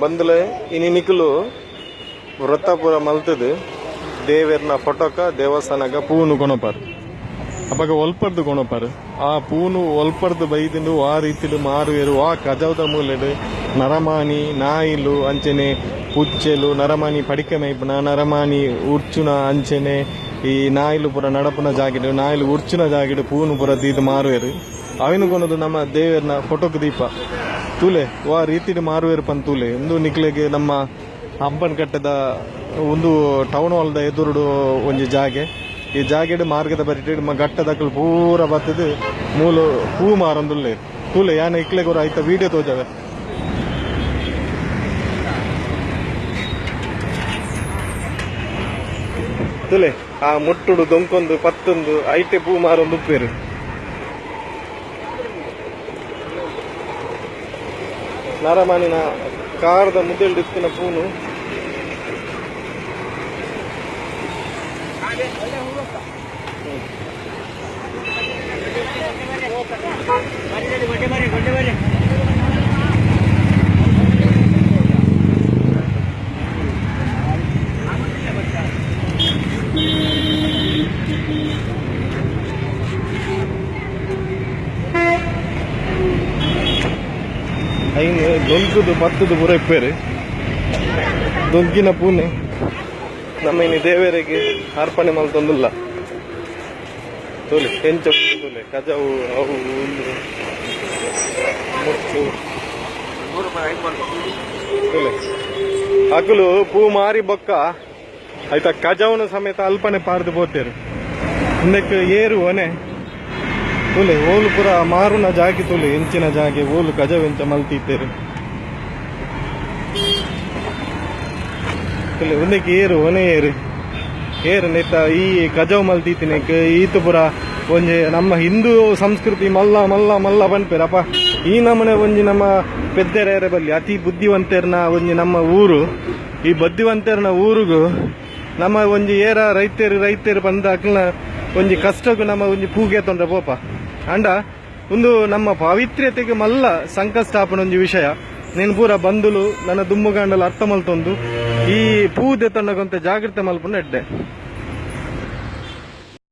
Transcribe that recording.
ಬಂದಲೆ ಇನಿ ನಿಕುಲು ವ್ರತ ಪೂರ ಮಲ್ತದು ದೇವೆರ್ನ ಫೋಟೋಕ ದೇವಸ್ಥಾನಗ ಪೂನು ಕೊನೊಪರ್. ಅಪಗ ಒಲ್ಪರ್ದು ಕೊನೊಪರ್. ಆ ಪೂನು ಒಲ್ಪರ್ದು ಬೈದಿಂಡು ಆ ರೀತಿಡು ಮಾರುವೆರು. ಆ ಕಜವುದ ಮೂಲೆಡು ನರಮಾನಿ ನಾಯಿಲು ಅಂಚನೆ ಪುಚ್ಚೆಲು, ನರಮಾನಿ ಪಡಿಕೆ ಮೈಪುನ, ನರಮಾನಿ ಉರ್ಚುನ, ಅಂಚನೆ ಈ ನಾಯಿಲು ಪೂರ ನಡಪುನ ಜಾಗಿಡು, ನಾಯಿಲು ಉರ್ಚುನ ಜಾಗಿಡು ಪೂನು ಪೂರ ದೀದ್ ಮಾರುವೆರು. ಅವಿನ ಕೊನೊದು ನಮ್ಮ ದೇವೆರ್ನ ಫೋಟೋಕ್ ದೀಪ ತೂಲೆ ವಾ ರೀತಿಡು ಮಾರುವೆರು ಪನ್ ತೂಲೆ. ಉಂದು ನಿಕ್ಲೆಗ್ ನಮ್ಮ ಹಂಪನಕಟ್ಟೆದ ಉಂದು ಟೌನ್ ಹಾಲ್ ದ ಎದುರುಡು ಒಂಜಿ ಜಾಗೆ. ಈ ಜಾಗೆಡ್ ಮಾರ್ಗದ ಬರಿಟ್ ಘಟ್ಟದಕುಲು ಪೂರ ಬತ್ತುದು ಮೂಲು ಪೂ ಮಾರೊಂದುಲ್ಲೆರ್. ತೂಲೆ ಯಾನ್ ಇಕ್ಲೆಗ್ ಒರ ಐತ ವಿಡಿಯೋ ತೋಜಾವೆ. ತೂಲೆ ಆ ಮುಟ್ಟುಡು ದೊಂಕೊಂದು ಪತ್ತೊಂದು ಐಟೆ ಪೂ ಮಾರೊಂದು ಉಪ್ಪೇರು. ನರಮಾನಿನ ಕಾರದ ಮುದೆಲ್ಡ್ ಇತ್ತಿನ ಪೂನು. ಐನ್ ದೊಂಕುದು ಪತ್ತುದು ಪೂರ ಇಪ್ಪೇರು. ದೊಂಕಿನ ಪೂನೆ ನಮ್ಮ ಇನಿ ದೇವರಿಗೆ ಅರ್ಪಣೆ ಮಲ್ತೊಂದುಲ್ಲ. ತೋಲೆ ಎಂಚ ತೋಲೆ ಕಜವು ಅವು ಉಂದು ಮುಟ್ಟು ತೋಲೆ ಅಕುಲು ಪೂ ಮಾರಿ ಬೊಕ್ಕ ಆಯ್ತ ಕಜವುನ ಸಮೇತ ಅಲ್ಪನೆ ಪಾರ್ದು ಪೋತೇರು. ಉಂದಕ್ಕೆ ಏರು ಒನೆ ತೂಲೆ ಓಲು ಪೂರ ಮಾರುನ ಜಾಗೆ ತೂಲೆ ಎಂಚಿನ ಜಾಗೆ ಓಲು ಕಜವು ಎಂಚ ಮಲ್ತಿತ್ತೇರು. ತೂಲೆ ಉಂದಕ್ಕೆ ಏರು ಒನೆ ಏರು ಏರು ನೆತ್ತ ಈ ಕಜವು ಮಲ್ತಿತ್ತಿನಕ್ ಈತ ಪೂರ ಒಂಜಿ ನಮ್ಮ ಹಿಂದೂ ಸಂಸ್ಕೃತಿ ಮಲ್ಲ ಮಲ್ಲ ಮಲ್ಲ ಪನ್ಪೇರಪ್ಪ. ಈ ನಮನೆ ಒಂಜಿ ನಮ್ಮ ಪೆದ್ದೆರೆ ಬಲ್ಲಿ ಅತಿ ಬುದ್ಧಿವಂತೆರ್ನ ಒಂಜಿ ನಮ್ಮ ಊರು. ಈ ಬುದ್ಧಿವಂತೆರ್ನ ಊರುಗು ನಮ್ಮ ಒಂಜಿ ಏರ ರೈತರು ರೈತರು ಪಂದ ಅಕ್ಲ್ನ ಒಂಜಿ ಕಷ್ಟಕ್ಕೂ ನಮ್ಮ ಒಂಜಿ ಪೂಗೆ ತೊಂದ್ರೆ ಪೋಪ. ಅಂಡ ಒಂದು ನಮ್ಮ ಪಾವಿತ್ರ್ಯತೆಗೆ ಮಲ್ಲ ಸಂಕಷ್ಟ ಆಪುನ ಒಂಜಿ ವಿಷಯ. ನೀನು ಪೂರ ಬಂಧುಲು ನನ್ನ ದುಮ್ಮುಗಾಂಡಲು ಅರ್ಥ ಮಲ್ತೊಂದು ಈ ಪೂ ದೆತ್ತೊಂಡಗೊಂತೆ ಜಾಗ್ರತೆ ಮಲ್ಪುನ ಎಡ್ಡೆ.